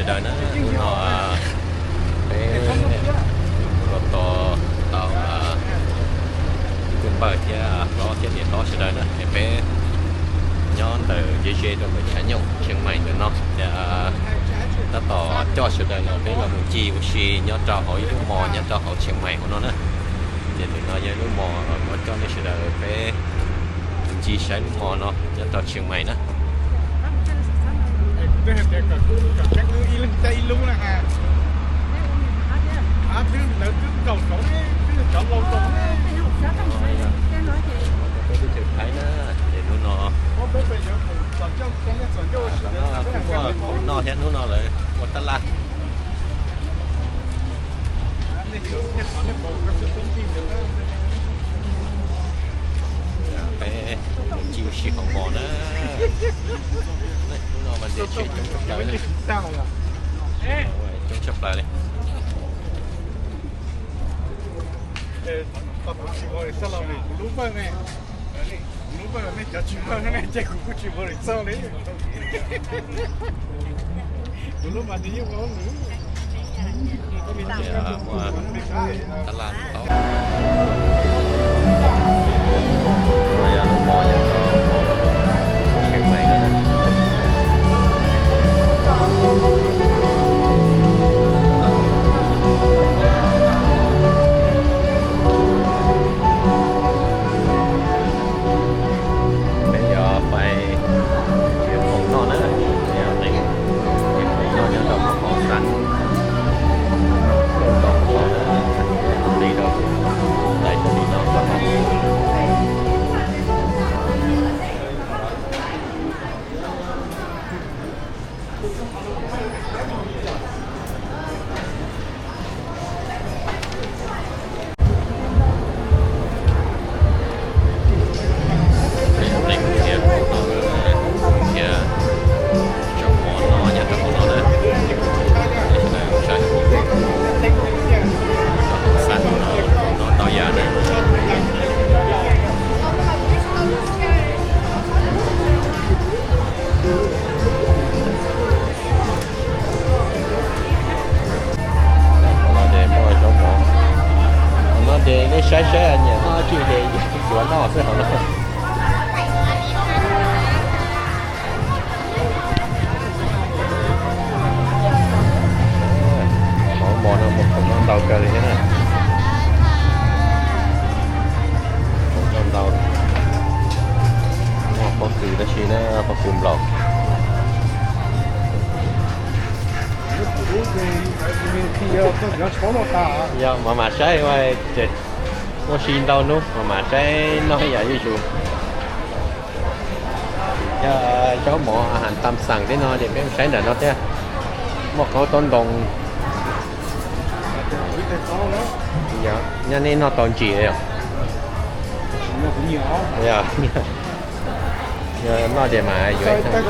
Sawv daws na, hnub no peb los tos tau kuv npawg thiab hlob thiab niam hlob sawv daws na, es peb nyob ntawm ze ze rau ntawm Tshav Nyooj Tsheej Maim ntawm no. Ces tab tom coj sawv daws los peb los mus ncig ua si nyob rau hauv ib lub mos nyob rau hauv Tsheej Maim hauv no na. Ces ntawm no yog ib lub mos uas coj nej sawv daws peb mus ncig saib lub mos no nyob rau Tsheej Maim na. Peb teb chaws Thaib na, ces hnub no kuj muaj khoom noj thiab, hnub no lawv ua tab laj. Peb mus ncig ua si hauv mos na. Hnub no mas ntiaj teb coob tshaj plaws, coob tshaj plaws li. Tab laj tau. Peb yuav pais ua khoom noj na, peb yuav pais ua khoom noj nyob rau qhov xab, nyob rau qhov, nyob rau tim no. Peb mus nrhiav khoom noj, nrhiav zaub mov no nyob rau hauv no na. Saib, xab no, khoom noj ntau yam na. Hauv no ces muaj zaub mov. Hauv no ces nej saib saib nyiam noj dab tsi ces yuav noj xwb hauv no. Hauv mos no muaj khoom noj ntau kawg li thiab na. Khoom noj ntau. Muaj pob kws tab sis na, pob kws nplaum. Yog mas mam saib, ua si ntau hnub mas mam saib noj yam zuj zus. Yog zaub mov a has tam xam tej no ces peb mus saib ntawm no thiab. Muaj qaub taub ntoo. Nyob nej noj tau ntsis os? Yog noj ces mas yuav ib tag.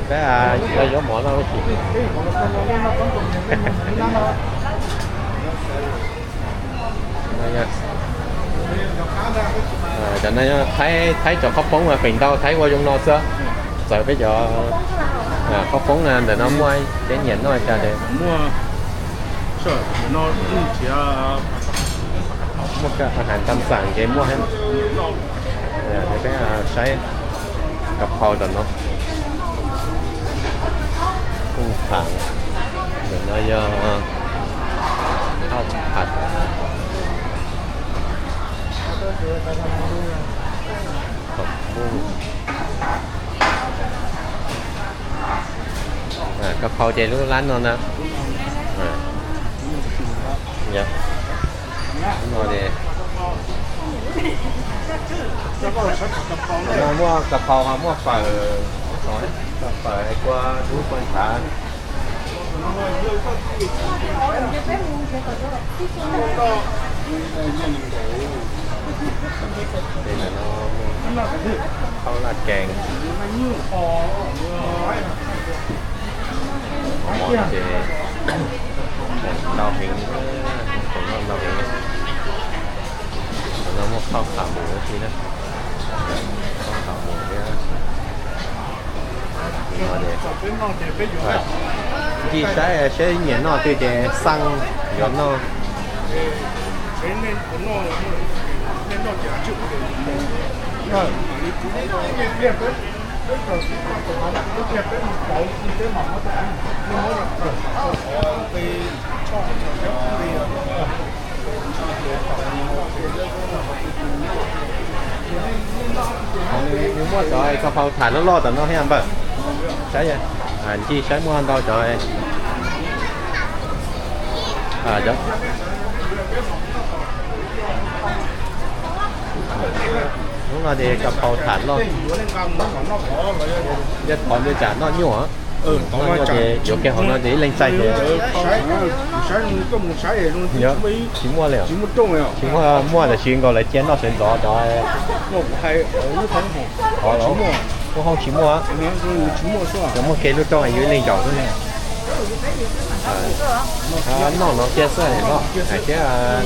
Peb yuav zaub mov noj ib si. Cov no Thaib, Thaib cov qhob poob mas feem ntau Thaib ua zoo no xwb. Txawm peb cov qhob poob ntawm no muaj teb nyiam noj cas es muaj a has tam xam ces muaj. Peb saib ka phau ntawm no. Kuj tham, ntawm no yog hauj tham. Ka phau ces lub lab no na. Lub no ces muaj ka phau ho muaj fawm, fawm hais kua dub kua ntxhav. Ces ntawm no muaj hauj laj kees. Hauv mos ces ntau heev, khoom noj ntau heev. Tau qhov mus thiab na. Tau qhov mus thiab. Ncig saib seb nyiam noj twg ces xaj yuav noj. Nws muaj cov ka phau tham loj loj tom no thiab npawg. Saib, ncig saib muaj ntau cov. Hnub no ces ka phau tham loj, ntiaj teb ntiaj teb noj nyuaj. Noj nyuaj ces yuav kiag hauv no ces ib leeg txais ces tsis muaj li. Tsis muaj, muaj tab sis nkaus lawv cia noj sawv ntxov cov. Ub, hoob tsis muaj. Cov muaj kev lub rooj es yus ib leeg zaum xwb. Noj no kiag xwb no hais thiab.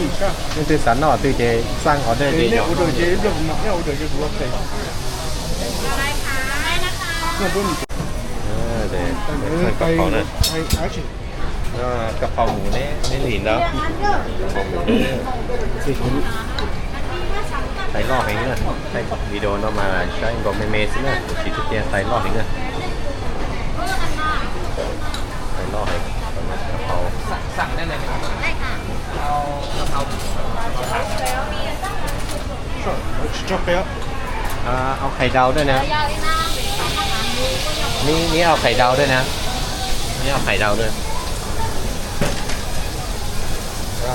Leej twg xav noj twg ces xaj qhov ntawd ces zaum. Ka phau na. Ka phau mus ne, neb lim ntawd. Tais loj heev na, video no mas saib nkaus me me xwb na, tiam sis tiag tiag tais loj heev na. Tais loj heev. Ka phau. Au qhais daus dua na. Neb, neb au qhais daus dua na. Neb au qhais daus dua.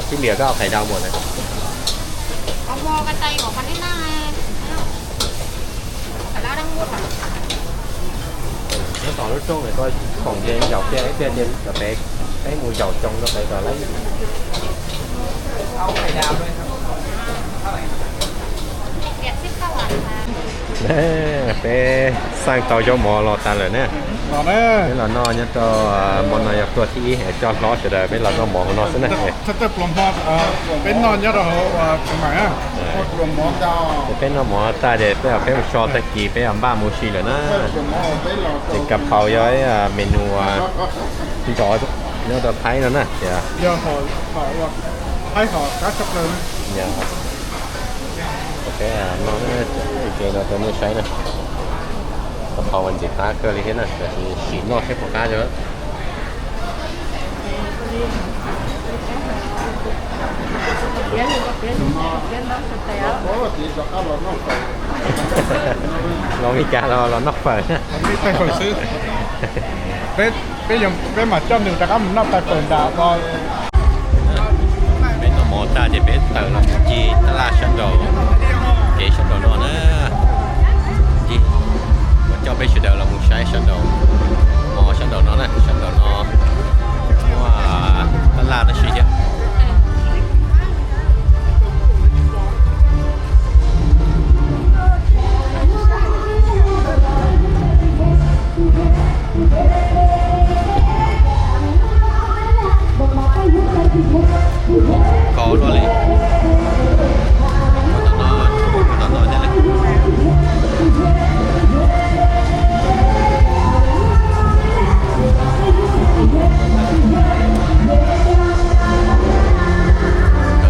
Tib liam koj au qhais daus mus na. Nyob tom lub rooj no koj khoom ces zaum kiag ib pliag ces cov peb, peb mus zaum xyoo rau pem kom lawv. Peb xaj tau zaub mov los tas lawm na. Peb los noj nyob rau, hmo no yog tuaj thib ib es coj hlob sawv daws peb los noj mov hauv no xwb na. Peb noj nyob rau hauv Tsheej Maim, ces peb noj mov tag ces peb, peb mus so tag kis peb npaj mus si lawm na. Ces ka phau yog ib menu nrov nyob rau Thaib no na tias. Peb noj, ces no rau nej saib na. Ka phau mas ntxim qab kawg li thiab na, tab sis sim noj saib puas qab os. Los Mes Kas los, los noj fawm. Peb, peb mam coj nws rov qab mus noj tais fawm nram os. Peb noj mov tag ces peb tawm los ncig tab laj sab nraum, kev sab nraum no na. Ncig, kuv coj peb sawv daws los mus saib sab nraum, mov sab nraum no na, sab nraum no muaj tab laj tab si thiab. Kho luaj li. Tom no, tom no thiab li.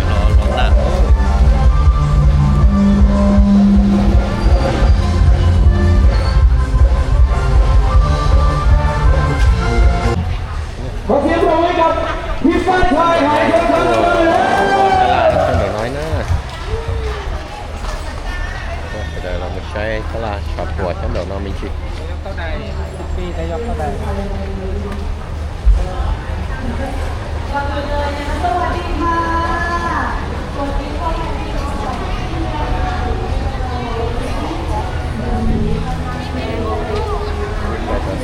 Los, los tag. Tab laj sab nraum no na. Sawv daws los mus saib tab laj tshav puam sab nraum no me ntsis.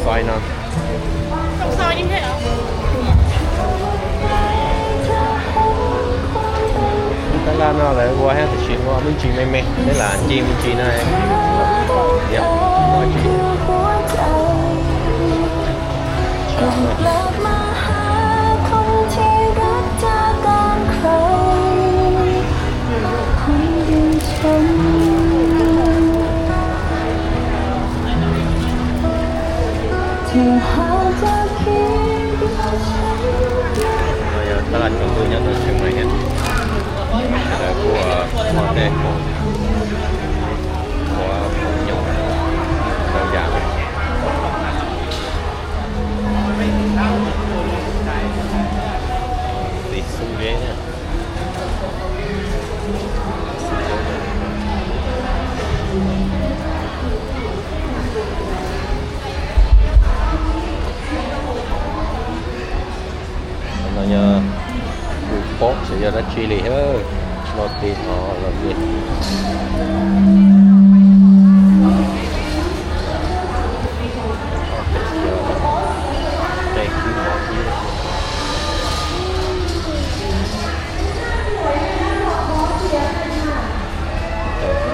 Xoay no. Tab laj no lawv ua thiab tiam sis ua me ntsis me me, peb lam ncig me ntsis no. Yog, muaj tsis. Nyob rau Chiang Mai thiab, sawv daws kuj muaj tej khoom, khoom nyuam, ntau yam, txiv xub deb. No yog kuv paub tsis yog dab tsi li thiab, no tig no los li.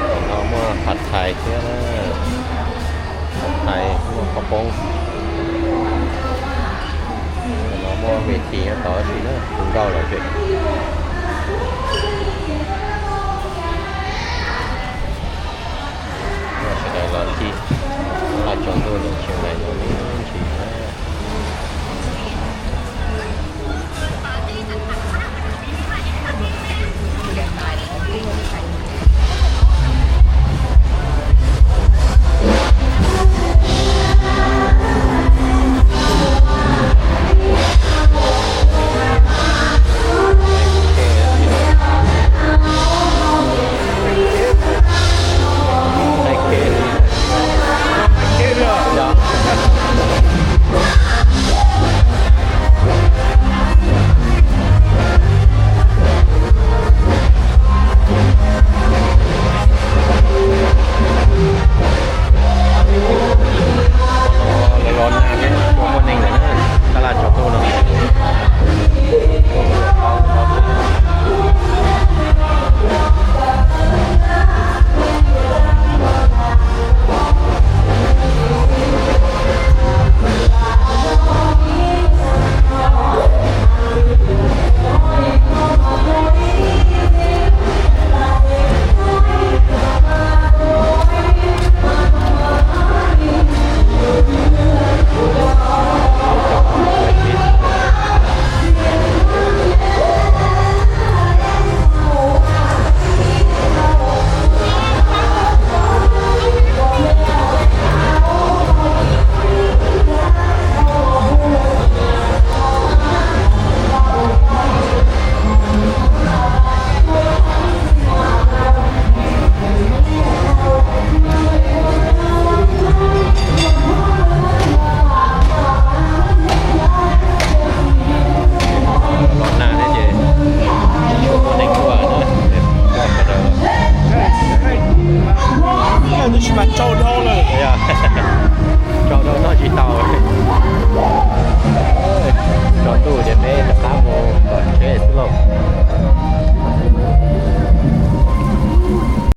Tom no muaj phav thais thiab na, phav thais muaj qhov poob. Tom no muaj ves tis nyob tod si na, tus nkauj lawm ces. Sawv daws los ncig haj tsaus ntuj ntawm Chiang Mai no li.